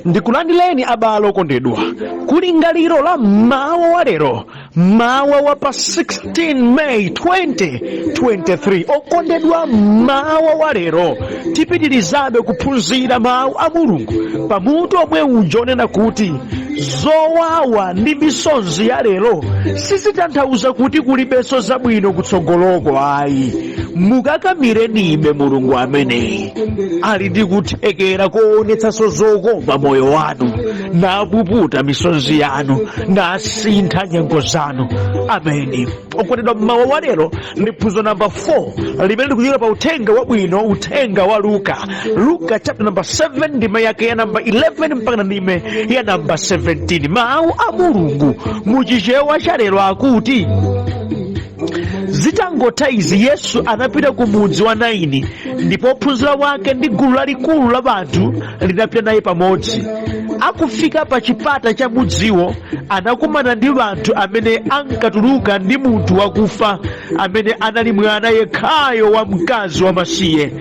Ndikulandireni abale okondedwa kulingaliro la mmawa wa lero, mmawa wa pa 16 May 2023. Okondedwa, mmawa wa lero tipitirizabe kuphunzira mawu a Mulungu pamutu omwe uja onena kuti zowawa ndi misonzi ya lero sizitanthauza kuti kulibenso zabwino kutsogoloko ayi. Mukakamirenibe Mulungu ameneyi ali ndi kuthekera koonetsanso zokoma moyo wanu, napuputa misonzi yanu, nasintha nyengo zanu. Ameni. Okondedwa, mmawa wa lero ndi phunziro namba 4 limene likuchokera pa uthenga wabwino, uthenga wa Luka, Luka chapter number 7, ndime yake ya namba 11 mpaka na ndime ya namba 17. Mawu a Mulungu muchichewa cha lero akuti, zitangotha izi Yesu anapita ku mudzi wa Naini, ndipo ophunzira wake ndi gulu lalikulu la anthu linapita naye pamodzi. Akufika pa chipata cha mudziwo, anakumana ndi anthu amene ankatuluka ndi munthu wakufa amene anali mwana yekhayo wa mkazi wamasiye.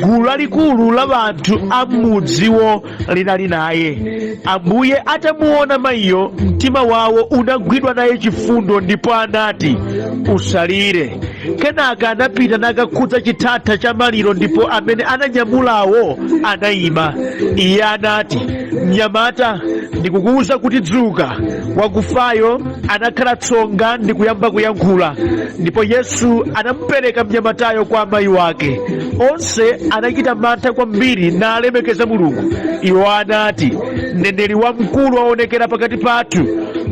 Gulu lalikulu la anthu a m'mudziwo linali naye. Ambuye atamuona mayiyo, mtima wawo unagwidwa naye chifundo, ndipo anati, usalire. Kenaka anapita nakakhudza chithatha cha maliro, ndipo amene ananyamulawo anayima. Iye anati, mnyamata, ndikukuwuza kuti dzuka. Wakufayo anakhala tsonga ndi kuyamba kuyankhula, ndipo Yesu anamupereka mnyamatayo kwa amayi wake. Onse anachita mantha kwambiri nalemekeza Mulungu. Iwo anati, mneneri wamkulu aonekera pakati pathu,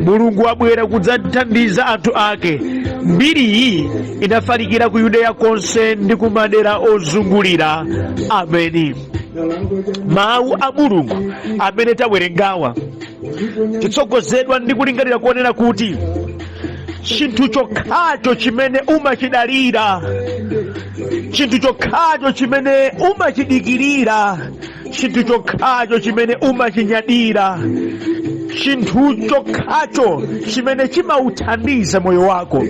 Mulungu abwera kudzathandiza anthu ake. Mbiri iyi inafalikira ku Yudeya konse ndi ku madera ozungulira. Ameni. Mawu a Mulungu amene tawerengawa titsogozedwa ndi kulingalira kuonera kuti chinthu chokhacho chimene umachidalira, chinthu chokhacho chimene umachidikirira, chinthu chokhacho chimene umachinyadira, chinthu chokhacho chimene chimauthandiza moyo wako,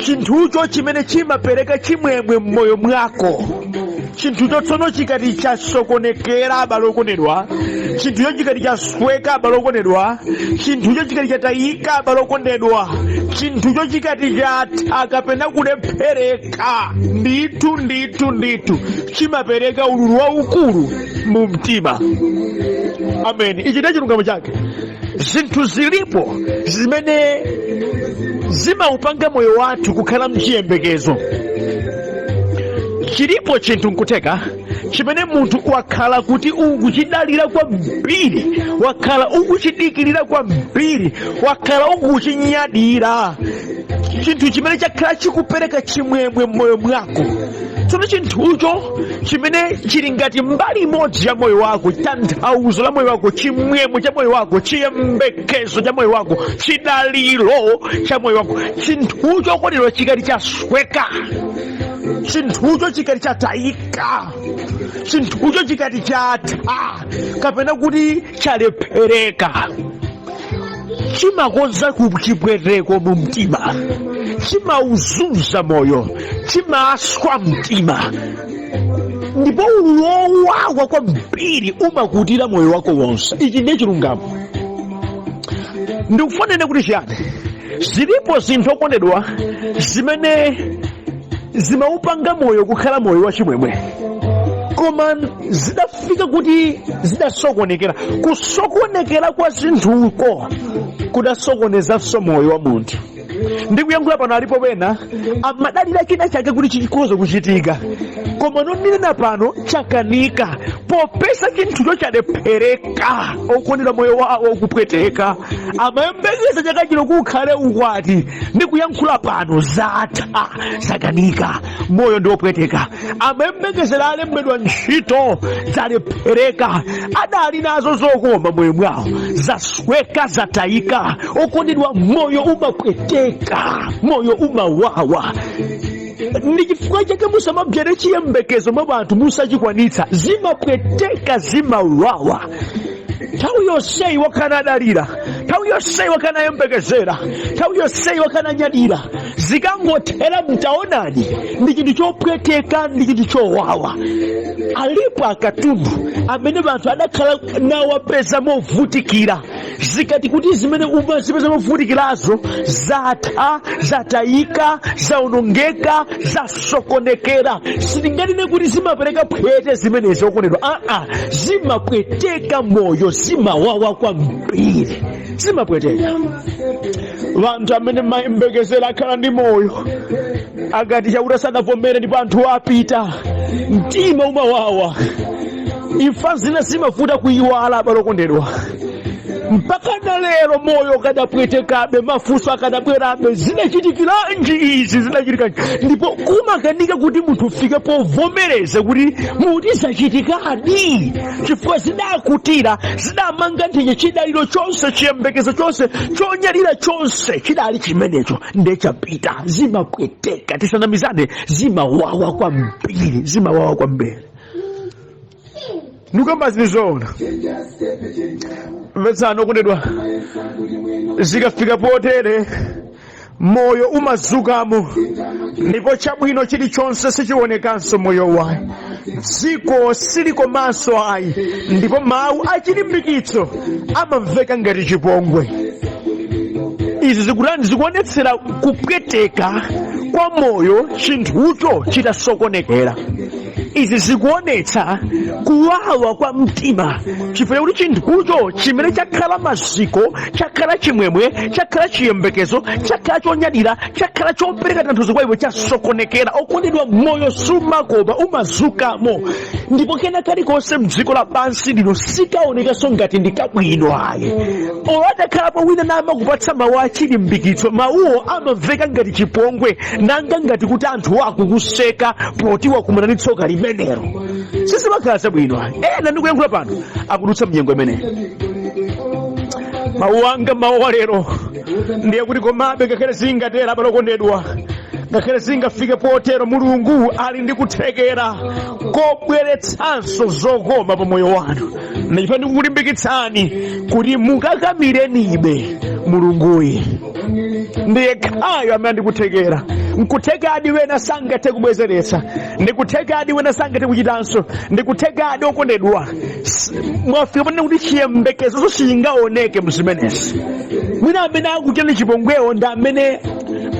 chinthucho chimene chimapereka chimwemwe m'moyo mwako, chinthucho tsono chikati chasokonekera, abale okondedwa, chinthucho chikati chasweka, abale okondedwa, chinthucho chikati chatayika, abale okondedwa, chinthucho chikati chatha kapena kulephereka, ndithu ndithu ndithu chimapereka ululu waukulu mu mtima. Ameni. Ichi ndiye chilungamo chake. Zinthu zilipo zimene zimaupanga moyo wathu kukhala mchiyembekezo. Chilipo chinthu nkutheka chimene munthu wakhala kuti ukuchidalira kwambiri, wakhala ukuchidikirira kwambiri, wakhala ukuchinyadira, chinthu chimene chakhala chikupereka chimwemwe m'moyo mwako. Tsono chinthucho chimene chili ngati mbali imodzi ya moyo wako, tanthauzo la moyo wako, chimwemwe cha moyo wako, chiyembekezo cha moyo wako, chidaliro cha moyo wako, chinthucho okondedwa chikati chasweka, chinthucho chikati chatayika, chinthucho chikati chatha kapena kuti chalephereka, chimakonza chipweteko mu mtima, chimauzunza moyo, chimaswa mtima, ndipo ululu wowawa kwambiri umakutira moyo wako wonse. Ichi ndiye chilungamo. Ndikufuna ndinene kuti chiyani? Zilipo zinthu okondedwa zimene zimaupanga moyo kukhala moyo wachimwemwe, koma zidafika kuti zidasokonekera. Kusokonekera kwa zinthuko kudasokonezanso moyo wa munthu. Ndikuyankhula pano alipo pena amadalira china chake kuti chikhoza kuchitika, koma nonena pano chakanika. Popeza chinthucho chalephereka, okondedwa, moyo wawo ukupweteka. Amayembekeza chaka chino kukhale ukwati, ndikuyankhula pano zatha, zakanika, moyo ndi wopweteka. Amayembekezera alembedwa ntchito, zalephereka. Adali nazo zokoma moyo mwawo, zasweka, zatayika. Okondedwa, moyo umapweteka, moyo umawawa. Ndi chifukwa chake musamabzale chiyembekezo mwa anthu musachikwanitsa. Zimapweteka, zimawawa. Nthawi yonseyi wakhala adalira, Nthawi yonseyi wakanayembekezera, nthawi yonseyi wakananyadira, zikangothera mtaonani. Ndi chinthu chopweteka, ndi chinthu chowawa. Alipo akatundu amene anthu adakhala nawapeza movutikira, zikati kuti zimene umazipeza movutikirazo zatha, zatayika, zaonongeka, zasokonekera, sitinganene kuti zimapereka phwete zimenezi, okondedwa. Aa, zimapweteka moyo, zimawawa kwambiri, zimapweteka. Anthu amene mayembekezera akhala ndi moyo, akati Chakuti sanavomere ndipo anthu apita, mtima umawawa. Imfa zina zimavuta kuyiwala, abale okondedwa. Mpaka na lero moyo ukadapwetekabe, mafunso akadabwerabe: zidachitikiranji izi? Zidachitikanji? Ndipo kumakanika kuti munthu ufike povomereza kuti muti zachitikadi, chifukwa zidakutira, zidamanga nthenje. Chidaliro chonse, chiyembekezo chonse, chonyadira chonse chidali chimenecho, ndechapita. Zimapweteka, tisanamizane, zimawawa kwambiri, zimawawa kwambiri. Ndikamba zilizoona. Mvetsani okondedwa, zikafika potere moyo umazukamo, ndipo chabwino chilichonse sichionekanso moyo wayi, dziko silikomanso ayi, ndipo mawu achilimbikitso amamveka ngati chipongwe. Izi zikutani? Zikuonetsera kupweteka kwa moyo chinthucho chitasokonekera. Izi zikuonetsa kuwawa kwa mtima chifukwa chakuti chinthucho chimene chakhala maziko, chakhala chimwemwe, chakhala chiyembekezo, chakhala chonyadira, chakhala chopereka tanthauzo kwa iwe, chasokonekera. Okondedwa, moyo sumakoma, umazukamo, ndipo kena kalikonse mdziko lapansi lino sikaonekanso ngati ndi kabwino ayi. Olo atakhalapo wina namakupatsa mawu achilimbikitso, mawuwo amamveka ngati chipongwe, nanga ngati kuti anthu akukuseka poti wakumana ndi tsoka limenelo. Sizimakhala zabwino ayi. Ena ndikuyankhula pano akudutsa mnyengo imeneyi. Mawu anga mawu wa lero ndiye kuti komabe ngakhale zingatera, abale okondedwa, ngakhale zingafike potero, Mulungu ali ndi kuthekera kobweretsanso zokoma pa moyo wanu. Ndichifukwa ndikukulimbikitsani kuti mukakamirenibe Mulunguyi, ndiye khayo amene ndikuthekera. Nkuthekadi wena sangathe kubwezeretsa, ndikuthekadi wena sangathe kuchitanso, ndikuthekadi okondedwa, mwafika ponena kuti chiyembekezo sichingaoneke mzimenezi. Mwina amene akuchita chipongwewo ndi amene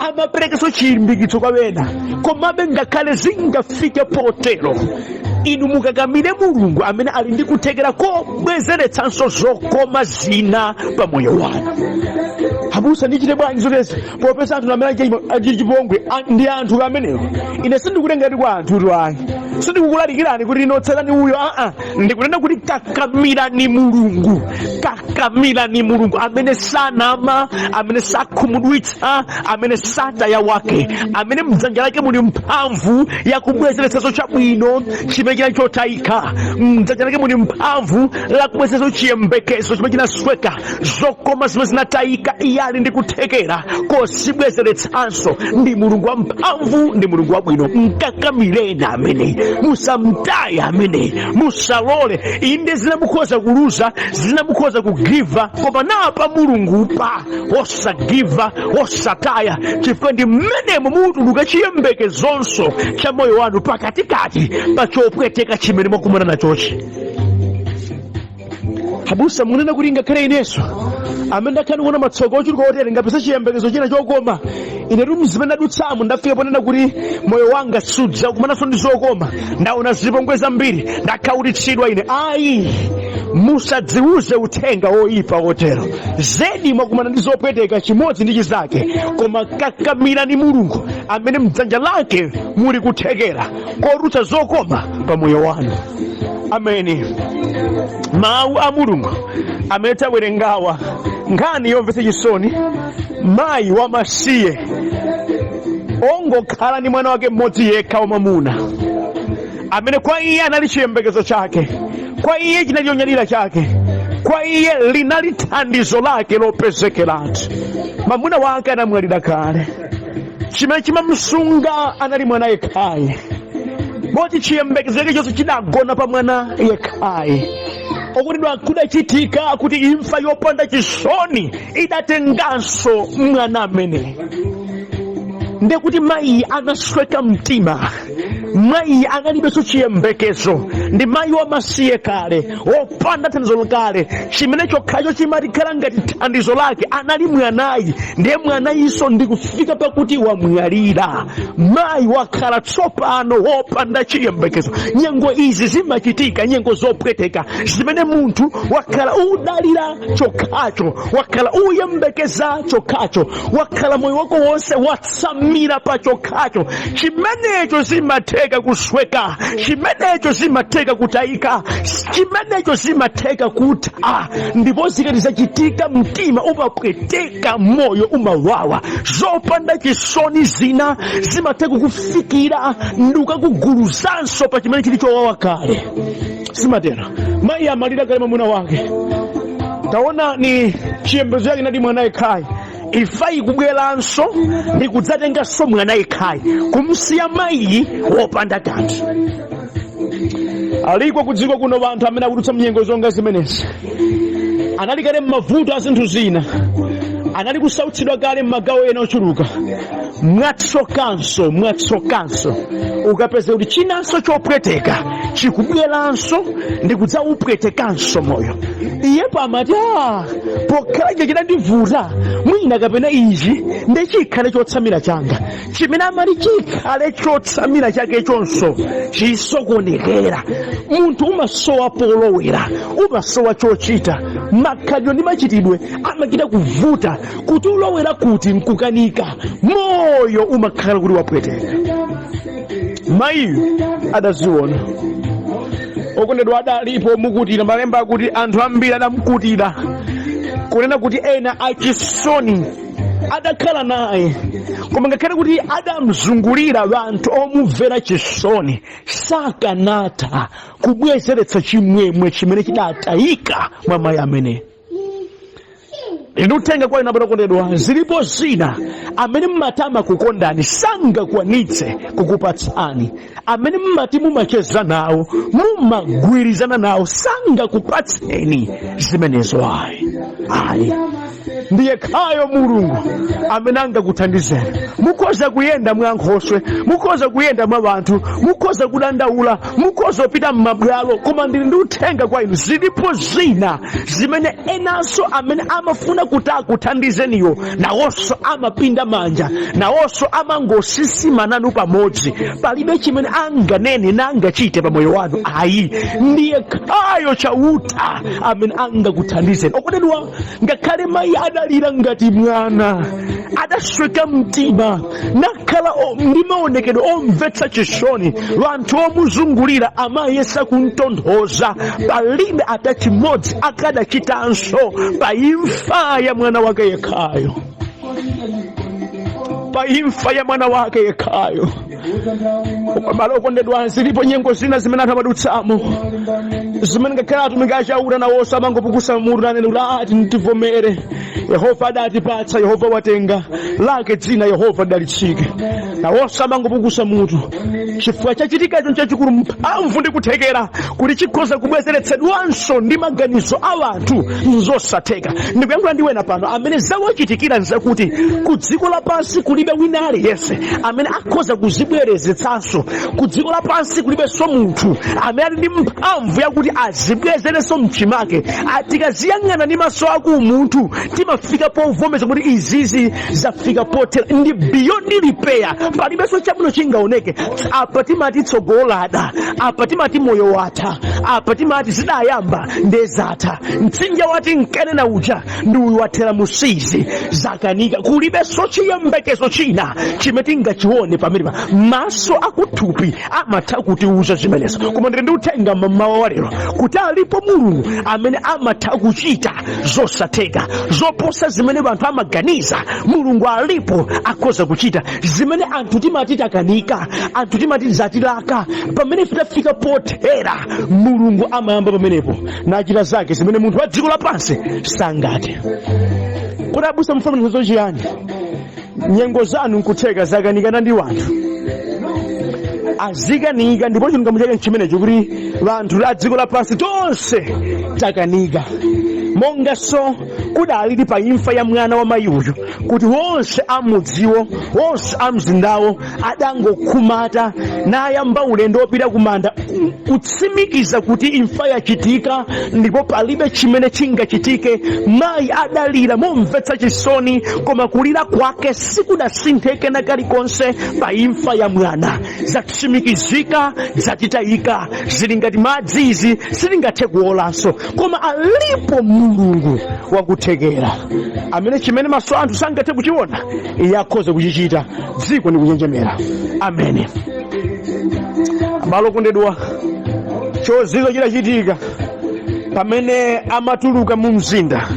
amaperekanso chilimbikitso kwa wena. Komabe ngakhale zingafike potero, inu mukakamire Mulungu amene ali ndi kuthekera kobwezeretsanso zokoma zina pa moyo wanu. Abusa, ndichite bwanji zotezi popeza anthu amene achita chipongwe ndi anthu amenewo? Ine sindikutengati kwa anthutu ayi, sindikukulalikirani kuti inotserani uyo, aa. Ndikunena kuti kakamirani Mulungu, kakamirani Mulungu amene sanama, amene sakhumudwitsa, amene sataya wake, amene mdzanja lake muli mphamvu yakubwezeretsanso chabwino chimene chinali chotayika, mdzanja lake muli mphamvu lakubwezeretsanso chiyembekezo chimene chinasweka, zokoma zimene zinatayika. Iye ali ndi kuthekera kozibwezeretsanso. Ndi Mulungu wamphamvu, ndi Mulungu wabwino. Mkakamireni ameneyi, musamtaye ameneyi, musalole. Inde, zinamukhoza kuluza, zinamukhoza kugiva, koma napa Mulungu pa osagiva, osataya, chifukwa ndi mmenemo mutuluka chiyembekezonso cha moyo wanu pakatikati pa chopweteka chimene mwakumana nachochi. Abusa, munena kuti ngakhale inenso amene ndakhala ndikuona matsoka ochuluka otere ngapeza chiyembekezo china chokoma? Ine tu zimene ndadutsamo ndafika ponena kuti moyo wanga sudza kumananso ndi zokoma, ndaona zipongwe zambiri, ndakhaulitsidwa ine. Ayi, musadziuze uthenga woyipa wotero. Zedi mwakumana ndi zopweteka chimodzi ndi chizake, koma kakamirani Mulungu amene mdzanja lake muli kuthekera kotulutsa zokoma pa moyo wanu. Ameni. Mawu a Mulungu amene tawerengawa, nkhani yomvetsa chisoni, mayi wamasiye ongokhala ndi mwana wake mmodzi yekha wamwamuna amene kwa iye anali chiyembekezo chake, kwa iye chinali chonyadira chake, kwa iye linali thandizo lake lopezekeratu. Mwamuna wake anamwalira kale. Chimene chimamsunga anali mwana yekhaye, moti chiyembekezo chake chonse chidagona pa mwana yekhaye. Okondedwa, kudachitika kuti imfa yopanda chisoni idatenganso mwana amene, ndekuti mayi anasweka mtima, mayi analibenso chiyembekezo, ndi mayi wamasiye kale, wopanda thandizo kale. Chimene chokhacho chimatikhala ngati thandizo lake anali mwanayi, ndiye mwanayinso ndikufika pakuti wamwalira. Mayi wakhala tsopano wopanda chiyembekezo. Nyengo izi zimachitika, nyengo zopweteka zimene munthu wakhala udalira chokhacho, wakhala uyembekeza chokhacho, wakhala moyo wako wonse watsamira pa chokhacho, chimenecho zimatheka kusweka, chimenecho zimatheka kutayika, chimenecho zimatheka kutha. Ndipo zikati zachitika, mtima umapweteka, moyo umawawa. Zopanda chisoni zina zimatheka kukufikira ndikukakuguluzanso pa chimene chili chowawa kale. Simatero? Mayi amalira kale mwamuna wake, taona ni chiyembekezo chake nati mwana yekhayi. Imfa ikubweranso ndikudzatenganso mwana yekhayi, kumsiya mayi wopanda kanthu. Aliko kudziko kuno anthu amene akudutsa mnyengo zonga zimenezi. Anali kale m'mavuto a zinthu zina, anali kusautsidwa kale m'magawo ena ochuluka. Mwatsokanso, mwatsokanso, ukapeza kuti chinanso chopweteka chikubweranso ndi kudzaupwetekanso moyo. Iye pamati, "Ah, pokhala icho chidandivuta, mwina kapena ichi ndi chikhale chotsamira changa." Chimene amati chikhale chotsamira chake chonso chisokonekera. Munthu umasowa polowera, umasowa chochita, makhalidwe ndi machitidwe amachita kuvuta kuti ulowera kuti nkukanika, moyo umakhala kuti wapweteka. Mayiyu adaziona. Okondedwa, adalipo mukutira. Malemba akuti anthu ambiri adamkutira, kunena kuti ena achisoni adakhala naye, koma ngakhale kuti adamzungulira anthu omumvera chisoni, sakanatha kubwezeretsa chimwemwe chimene chidatayika mwa mayi amene. Inu, uthenga kwa inu okondedwa, zilipo zina amene mmatama kukondani sangakwanitse kukupatsani, amene mmati mumacheza nawo, mumagwirizana nawo, sangakupatseni zimenezo. Ayi, ayi, ndiye khayo Mulungu amene angakuthandizeni. Mukhoza kuyenda mwa nkhoswe, mukhoza kuyenda mwa anthu, mukhoza kudandaula, mukhoza kupita m'mabwalo, koma ndili ndi uthenga kwa inu: zilipo zina zimene enanso amene amafuna kuti akuthandizeniyo nawonso amapinda manja, nawonso amangosisima nanu pamodzi. Palibe chimene anganene nangachite pa moyo wanu. Ayi, ndiye khayo Chauta amene angakuthandizeni. Okondedwa, ngakhale mayi adalira ngati mwana, adasweka mtima, nakhala ndi maonekedwe omvetsa chisoni, anthu omuzungulira amayesa kumtonthoza, palibe ata chimodzi akadachitanso pa imfa ya mwana wake yekhayo, pa imfa ya mwana wake yekhayo. Abale okondedwa, zilipo nyengo zina zimene anthu amadutsamo, zimene ngakhale atumiki Achauta nawonso amangopukusa mutu nanene kuti, "Ati tivomere, Yehova adatipatsa, Yehova watenga, lake dzina Yehova lidalitsike." Nawonso amangopukusa mutu chifukwa chachitikacho nchachikulu, mphamvu ndi kuthekera kuti chikhoza kubwezeretsedwanso ndi maganizo a anthu nzosatheka. Ndikuyankhula ndi wena pano amene zawachitikira nzakuti ku dziko lapansi kulibe wina aliyense amene akhoza kuzibwerezetsanso. Ku dziko lapansi kulibenso munthu amene ali ndi mphamvu yakuti azibwezerenso mchimake. Tikaziyang'ana ndi maso aku umunthu, timafika povomeza kuti izizi zafika pothera, ndi beyond repair, palibenso chabwino chingaoneke apa. Timati tsogolo lada apa, timati moyo watha apa, timati zidayamba ndezatha, mtsinje wati nkenena uja ndi uyu wathera musizi, zakanika, kulibenso chiyembekezo china chimene tingachione pamenepa. Maso akuthupi amatha kutiuza zimenezo, koma ndili ndi uthenga mmawa wa lero kuti alipo Mulungu amene amatha kuchita zosatheka, zoposa zimene anthu amaganiza. Mulungu alipo, akhoza kuchita zimene anthu timati takanika, anthu timati zatilaka. Pamene tafika pothera, Mulungu amayamba pamenepo nachita zake zimene munthu wa dziko lapansi sangathe. Kuti abusa, mufamanizo chiyani? Nyengo zanu nkutheka zakanikana ndi wanthu. Azikanika, ndipo chilungamo chake nchimenecho, kuti vanthu a dziko lapansi tonse takanika, monganso kudalili pa imfa ya mwana wa mayi uyu, kuti wonse amudziwo, wonse amzindawo adangokhumata nayamba ulendo wopita kumanda kutsimikiza kuti imfa yachitika ndipo palibe chimene chingachitike. Mayi adalira momvetsa chisoni, koma kulira kwake sikudasintheke na kalikonse pa imfa ya mwana. Zatsimikizika, zatitayika, zili ngati madzi izi, sitingathe kuolanso. Koma alipo Mulungu wakuthekera amene chimene maso anthu sangathe kuchiona, iye akhoza kuchichita dziko ndi kunjenjemera. Amene abale okondedwa, chozizwa chidachitika pamene amatuluka mu mzinda,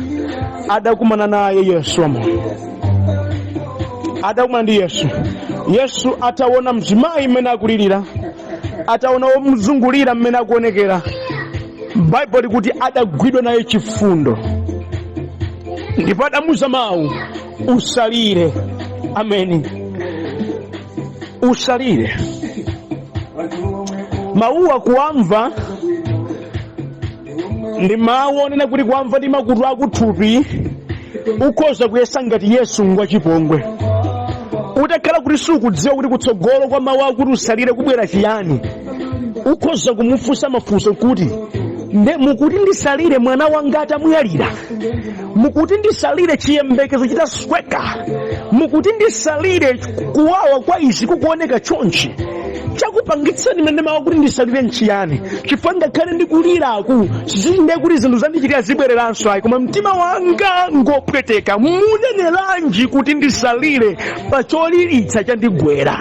adakumana naye Yesu wamoyo, adakumana ndi Yesu. Yesu ataona mzimayi mmene akulirira, ataona omuzungulira mmene akuonekera, Baibulo likuti adagwidwa naye chifundo ndipo adamuza mawu, "Usalire." Ameni, usalire. Mawuwa kuwamva ndi mawu onena kuti kuwamva ndi makutu akuthupi ukhoza kuyesa ngati Yesu ngwachipongwe. Utakhala kuti sukudziwa kuti kutsogolo kwa mawu akuti usalire kubwera chiyani, ukhoza kumufunsa mafunso kuti, "Nde mukuti ndisalire mwana wanga atamwalira? Mukuti ndisalire chiyembekezo chitasweka? Mukuti ndisalire kuwawa kwa izi kukuoneka chonchi? Chakupangitsani mene mawu kuti ndisalire nchiyani? Chifukwa ngakhale ndikuliraku, sizinde kuti zinthu zandichitika zibwereranso ayi, koma mtima wanga ngopweteka. Muneneranji kuti ndisalire pa choliritsa chandigwera?"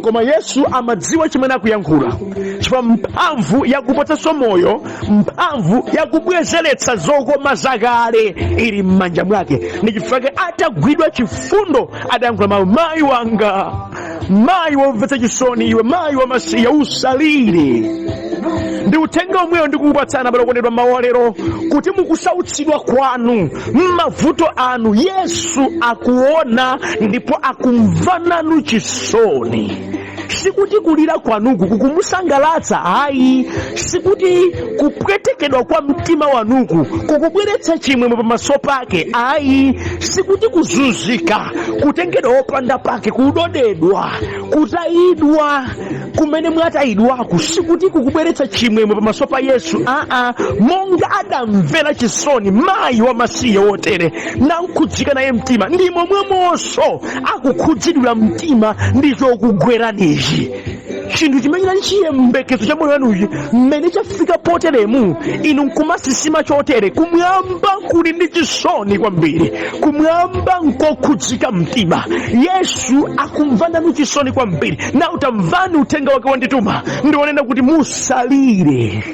Koma Yesu amadziwa chimene akuyankhula, chifukwa mphamvu yakupatsanso moyo, mphamvu yakubwezeretsa zokoma zakale ili m'manja mwake. Ndi chifukwa atagwidwa chifundo adayankhula mawu, "Mayi wanga, mayi womvetsa chisoni iwe, mayi wamasiye, usalire." Ndi uthenga omweyo ndikukupatsana, abale okondedwa, mawu alero, kuti mukusautsidwa kwanu, m'mavuto anu, Yesu akuona ndipo akumva nanu chisoni. Sikuti kulira kwanuku kukumusangalatsa ayi, sikuti kupwetekedwa kwa mtima wanuku kukubweretsa chimwemwe pamaso pake ayi, sikuti kuzunzika, kutengedwa wopanda pake, kudodedwa, kutayidwa kumene mwatayidwaku, sikuti kukubweretsa chimwemwe pamaso pa Yesu, aa. Monga adamvera chisoni mayi wamasiye wotere nankhudzika naye mtima, ndi momwemonso akukhudzidwira mtima ndi chokugweranichi. Chinthu chimene chinali chiyembekezo cha moyo wanuchi, mmene chafika poteremu, inu nkumasisima chotere, kumwamba kuli ndi chisoni kwambiri, kumwamba nkokhudzika mtima. Yesu akumva nanu chisoni kwambiri. Na utamvani uthenga wake wandituma ndionena kuti musalire,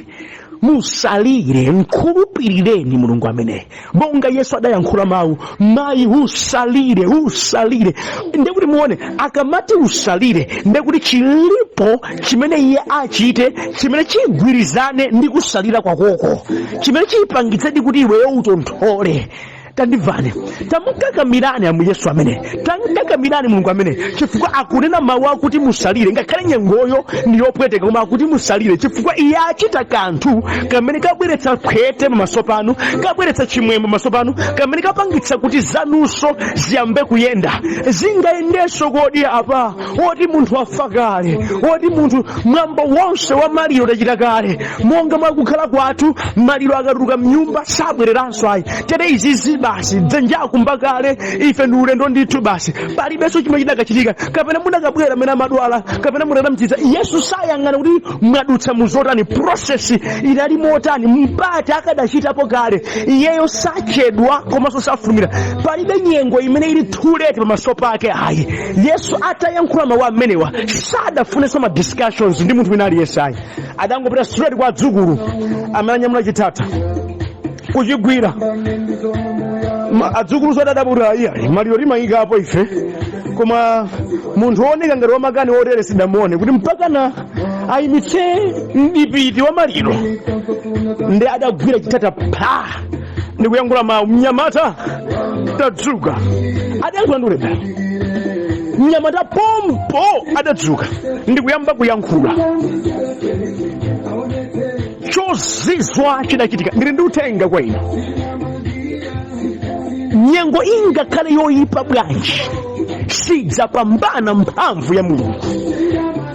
musalire, mkhulupirireni Mulungu amene monga Yesu adayankhula mawu, "Mayi, usalire, usalire." Ndekuti muone, akamati usalire, ndekuti chilipo chimene iye achite chimene chigwirizane ndi kusalira kwakoko, chimene chiyipangitsedi kuti iweyo utonthole. Tandimvani, tamukakamirani amu Yesu amene, tamukakamirani Mulungu amene, chifukwa akunena mawu akuti musalire. Ngakhale nyengoyo ndi yopweteka, koma akuti musalire chifukwa iye achita kanthu kamene kabweretsa phwete pamaso panu, kabweretsa chimwemwe pamaso panu, kamene kapangitsa kuti zanunso ziyambe kuyenda. Zingayendenso kodi apa woti munthu afa kale, woti munthu mwambo wonse wa maliro tachita kale? Monga mwakukhala kwathu, maliro akatuluka mnyumba sabwereranso ayi. Tere izizi basi, dzenje akumba kale, ife ndi ulendo ndithu basi, palibenso chimwe chidakachitika. Kapena munakabwera amene amadwala, kapena munadamchiza. Yesu sayang'ana kuti mwadutsa muzotani, process inali motani, mpati akadachitapo kale. Iyeyo sachedwa komanso safulumira. Palibe nyengo imene ili too late pamaso pake ayi. Yesu atayankhula mawu amenewa, sadafunenso ma discussions ndi munthu wina aliyense ayi. Adangopita straight kwa adzukulu amene anyamula chithatha kuchigwira. Adzukulu sadadabuta ayi, maliro timayikapo ife, koma munthu wooneka ngati wamakani wotere sidamuone kuti mpakana ayimitse mdipiti wa maliro. Ndi adagwira chithatha pha ndikuyankhula mawu, "Mnyamata, tadzuka." Adayankhula ndi ulemerero. Mnyamata pompo adadzuka ndikuyamba kuyankhula. Chozizwa chidachitika. Ndili ndi uthenga kwa inu. Nyengo ingakhale yoyipa bwanji, sidzapambana mphamvu ya Mulungu.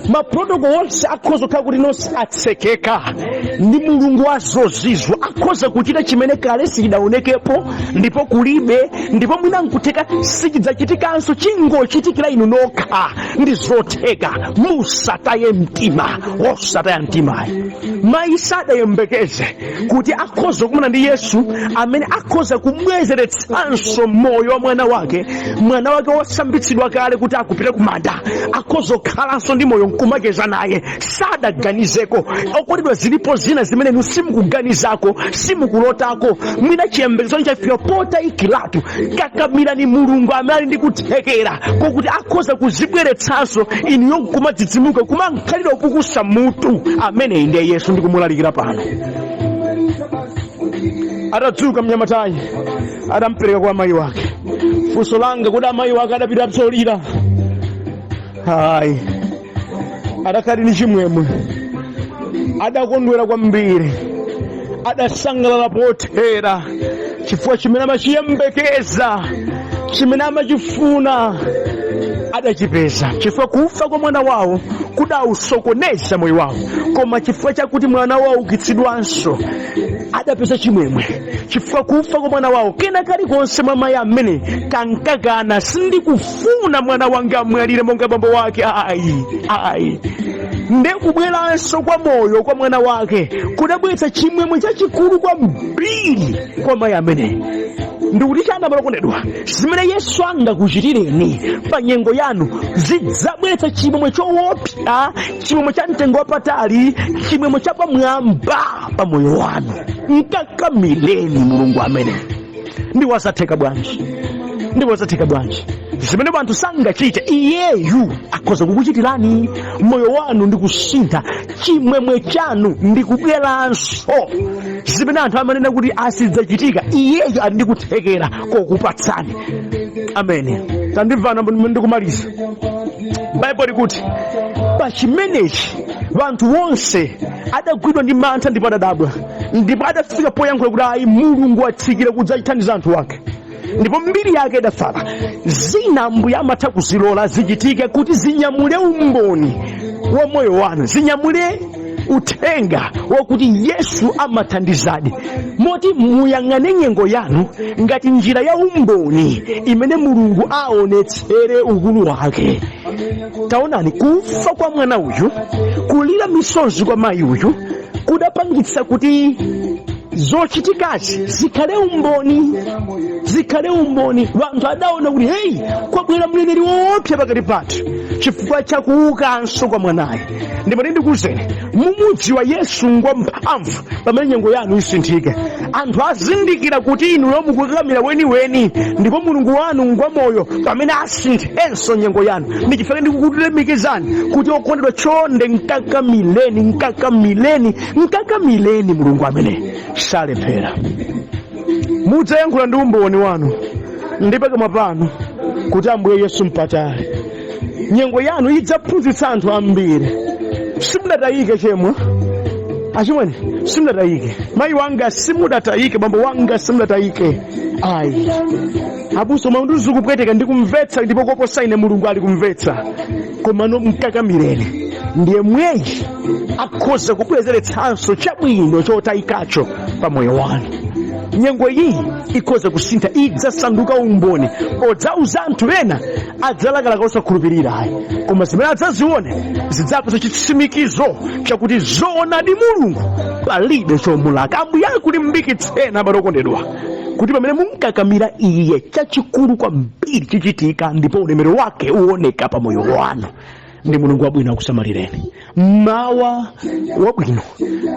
Maprotocol onse akhoza kukhala kuti nonse atsekeka, ndi Mulungu wa zozizwa akhoza kuchita chimene kale sichidaonekepo ndipo kulibe, ndipo mwina nkutheka sichidzachitikanso, chingochitikira inu nokha. Ndi zotheka. Musataye mtima, osataya mtimayi. Mayi sadayembekeze kuti akhoza kukumana ndi Yesu amene akhoza kubwezeretsanso moyo wa mwana wake, mwana wake wosambitsidwa kale kuti akupita kumanda, akhoza kukhalanso ndi moyo nkumacheza naye. Sadaganizeko. Okondedwa, zilipo zina zimene inu simukuganizako, simukulotako, mwina chiyembekezo chafika potayikiratu. Kakamirani Mulungu amene ali ndi kuthekera kokuti akhoza kuzibweretsanso inuyo nkumadzidzimuka, kumankhalira kupukusa mutu. Ameneyi ndiye Yesu ndikumulalikira pano. Atadzuka mnyamatayi, adampereka kwa amayi wake. Funso langa, kuti amayi wake adapita psolira? Hayi, adakhali ndi chimwemwe, adakondwera kwambiri, adasangalala pothera, chifukwa chimene amachiyembekeza, chimene amachifuna, adachipeza. Chifukwa kufa kwa mwana wawo kudausokoneza moyo wawo, koma chifukwa chakuti mwana wawo aukitsidwanso, adapeza chimwemwe. Chifukwa kufa kwa mwana wawo, kena kalikonse mwa mayi amene kankakana, sindikufuna mwana wanga amwalire monga bambo wake, ayi, ayi. Nde kubweranso kwa moyo kwa mwana wake kudabweretsa chimwemwe chachikulu kwambiri kwa mayi amene. Ndikuti chana, okondedwa, zimene Yesu angakuchitireni pa nyengo yanu zidzabweretsa chimwemwe choopsa, chimwemwe cha mtengo wapatali, chimwemwe chapamwamba pa moyo wanu. Mkakamireni Mulungu amene ndi wazatheka bwanji, ndi wazatheka bwanji. Zimene anthu sangachite, iyeyu akhoza kukuchitirani. Moyo wanu ndi kusintha, chimwemwe chanu ndi kubweranso. Zimene anthu amanena kuti asidzachitika, iyeyu ali ndi kuthekera kokupatsani. Amene tandimvana ndikumaliza, Baibulo likuti pa chimenechi anthu onse adagwidwa ndi mantha ndipo adadabwa, ndipo adafika poyankhula kuti ayi, Mulungu atsikira kudzathandiza anthu ake, ndipo mbiri yake idafala. Zina Mbuye amatha kuzilola zichitike kuti zinyamule umboni wa moyo wanu, zinyamule uthenga wakuti Yesu amathandizadi. Moti muyang'ane nyengo yanu ngati njira ya umboni imene Mulungu aonetsere ukulu wake. Taonani, kufa kwa mwana uyu, kulira misozi kwa mayi uyu, kudapangitsa kuti zochitikazi zikhale umboni, zikhale umboni. Anthu adaona kuti heyi, kwabwera mneneri woopsa pakati pathu chifukwa chakuukanso kwa mwanayi. Ndipo ndikuwuzeni, mumudziwa Yesu ngwa mphamvu. Pamene nyengo yanu isinthike, anthu azindikira kuti inuyo mukukakamira weniweni ndipo Mulungu wanu ngwa moyo, pamene asinthenso nyengo yanu. Ndi chifukwa ndikukulemekizani kuti okondedwa, chonde mkakamileni, mkakamileni, mkakamileni Mulungu amene salephera. Mudzayankhula ndi umboni wanu ndi pakamwa panu kuti Ambuye Yesu mpatali. Nyengo yanu idzaphunzitsa anthu ambiri. Simudatayike chemwa achimwene, simudatayike mayi wanga, simudatayike bambo wanga, simudatayike ayi abuso. Maundu zikupweteka, ndikumvetsa, ndipo koposa ine Mulungu ali kumvetsa. Komano mkakamireni, ndiye mweyi akhoza kubwezeretsanso chabwino chotayikacho pa moyo wanu. Nyengo iyi ikhoza kusintha, idzasanduka umboni podzauza anthu ena. Adzalakalaka osakhulupirira ayi, koma zimene adzazione zidzapeza chitsimikizo chakuti zoonadi Mulungu palibe chomulaka. Ambuye akulimbikitseni, abale okondedwa, kuti pamene munkakamira iye, chachikulu kwambiri chichitika ndipo ulemerero wake uoneka pa moyo wanu. Ndi Mulungu wabwino akusamalireni. Mawa wabwino,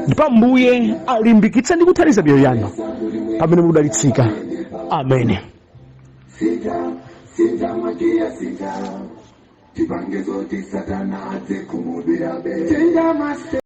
ndipo Ambuye alimbikitse ndi kuthandiza miyoyo yanu pamene mudalitsika. Amen. Sita, sita mwatia sita. Tipange zoti satana adze kumudwira be. Chenja master.